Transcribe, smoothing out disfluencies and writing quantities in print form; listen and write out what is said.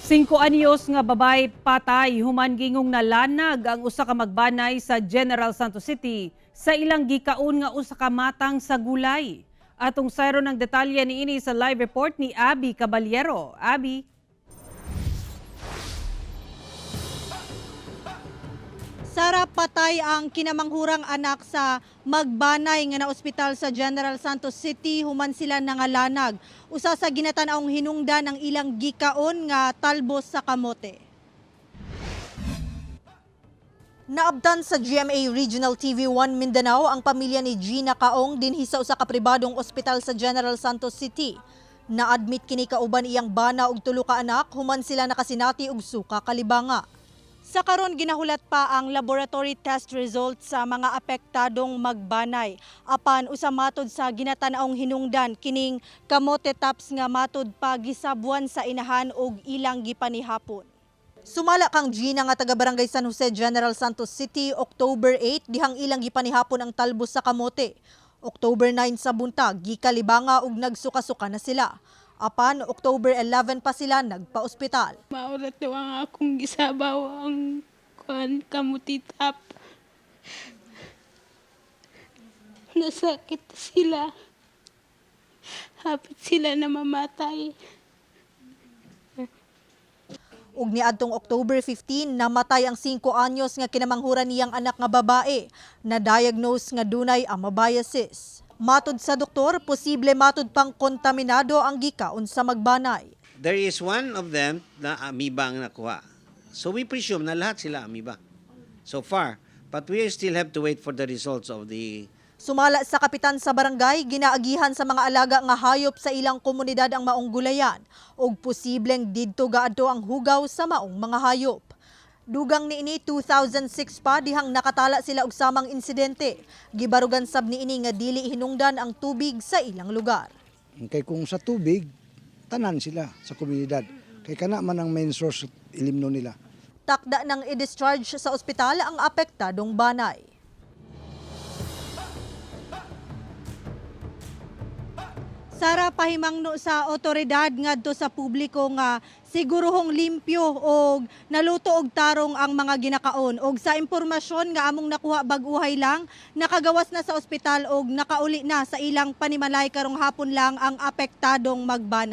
5 anyos nga babae patay human gingong nalanag ang usa ka magbanay sa General Santos City sa ilang gikaon nga usa ka matang sa gulay. Atong sayron ang detalye niini sa live report ni Abby Caballero. Abby. Sara, patay ang kinamanghurang anak sa magbanay nga na ospital sa General Santos City human sila nangalanag. Usa sa ginatan-awng hinungdan ang ilang gikaon nga talbos sa kamote. Naabtan sa GMA Regional TV 1 Mindanao ang pamilya ni Gina Kaong dinhi sa usa ka pribadong ospital sa General Santos City. Na-admit kini kauban iyang bana og tulo ka anak human sila nakasinati og suka kalibanga. Sa karon, ginahulat pa ang laboratory test results sa mga apektadong magbanay. Apan usa matod sa ginatan-awng hinungdan kining kamote tops nga matud pa gisabuan sa inahan og ilang gipanihapon. Sumala kang Gina nga taga Barangay San Jose, General Santos City, October 8 dihang ilang gipanihapon ang talbos sa kamote. October 9 sa buntag, gikalibanga og nagsuka-suka na sila. Apan October 11 pa sila nagpa-ospital. Maurat daw ang akong gisabaw ang kuan, kamote top. Nasakit sila. Hapit sila na mamatay. Ug niadtong October 15, namatay ang 5 anyos nga kinamanghuran niyang anak nga babae na diagnose nga dunay amoebiasis. Matod sa doktor, posible matud pang kontaminado ang gikaon sa magbanay. There is one of them na amoeba ang nakuha. So we presume na lahat sila amoeba so far. But we still have to wait for the results of the Sumala sa kapitan sa barangay, ginaagihan sa mga alaga nga hayop sa ilang komunidad ang maong gulayan ug posibleng didto gaadto ang hugaw sa maong mga hayop. Dugang niini, 2006 pa dihang nakatala sila og samang insidente. Gibarugan sab niini nga dili hinungdan ang tubig sa ilang lugar. Kay kung sa tubig, tanan sila sa komunidad. Kay kana man ang main source ilimno nila. Takda ng i-discharge sa ospital ang apektadong banay. Sara, pahimangno sa otoridad ngadto sa publiko nga siguruhong limpyo og naluto og tarong ang mga ginakaon. Og sa impormasyon nga among nakuha bag-uhay lang, nakagawas na sa ospital og nakauli na sa ilang panimalay karong hapon lang ang apektadong magbanay.